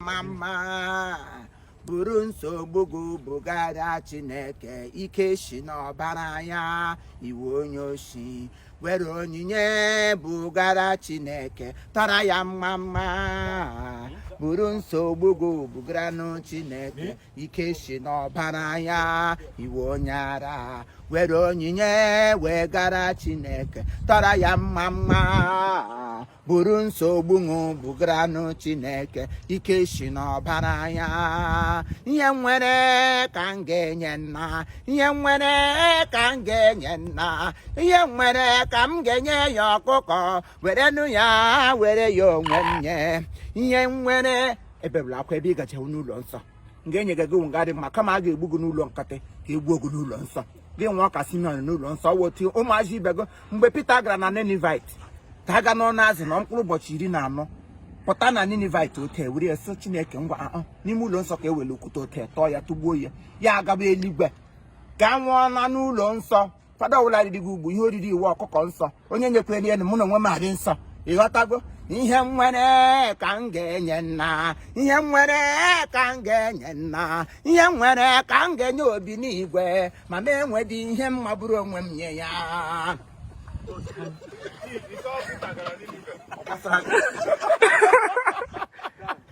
mma mma, buru nsogbu gị bugara Chineke, ike si n'ọbara ya. Ị wụ onye oshi, were onyinye bugara Chineke, tọrọ ya mma mma, buru nsogbu gị bugaranụ Chineke, ike si n'ọbara ya. Ị wụ onye ara, were onyinye wegara Chineke, tọrọ ya mma mma, buru nsogbu ṅụ bugaranụ Chineke, ike si n'ọbara ya. Ihe m nwere ka m ga-enye nna, ihe m nwere ka m ga-enye nna, ihe m nwere ka m ga-enye ya. Ọkụkọ werenụ ya, were ya onwe m nye ihe m nwere. Ebebula akwa ebe ị gajewu n'ụlọ nsọ. M ga-enye gị nga dị mma, kama a ga-egbu gị n'ụlọ nkịtị, ka egbuo gị n'ụlọ nsọ. Gị nwụọ ka Simeon n'ụlọ nsọ, wụ otu ụmụazị ibe gị mgbe Pita gara na Ninevite ka a ga n'ọnụ azụ na mkpụrụ ụbọchị 14 pụta na Ninevite ote were ya sị Chineke ngwa ahụ n'ime ụlọ nsọ ka e were okwute ote tọọ ya tụgbuo ya, ya agaba eluigwe ka a nwụọ na n'ụlọ nsọ. Fada ọbụla riri gị ugbu ihe oriri iwu ọkụkọ nsọ onye nyekwere elu mụ na onwe m adị nsọ. Ịghọtago? Ihe m nwere ka m ga-enye nna, ihe m nwere ka m ga-enye nna, ihe m nwere ka m ga-enye obi n'igwe, ma m enwedị ihe m magburu onwe m nye ya.